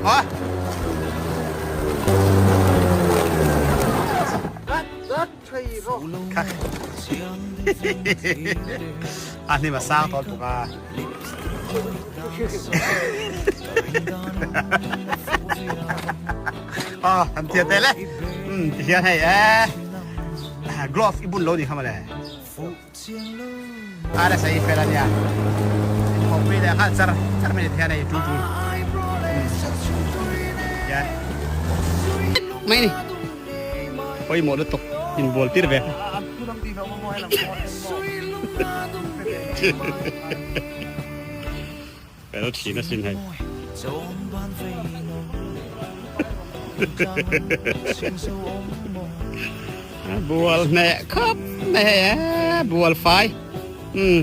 Maw? A hnim a sang tawn tuk a. Oh, an tia te le. Um, ti hian hei eh. Glove i bun lo ni kha male. Ara sai fel ania. Thawpui leh nghal char char mai ni hian hei tu tu. Hian. Mai ni. Pawimawh lutuk inbual tir ve. Fel thin asin hei. Bual hneh khawp mai hei e, bual fai. Umm.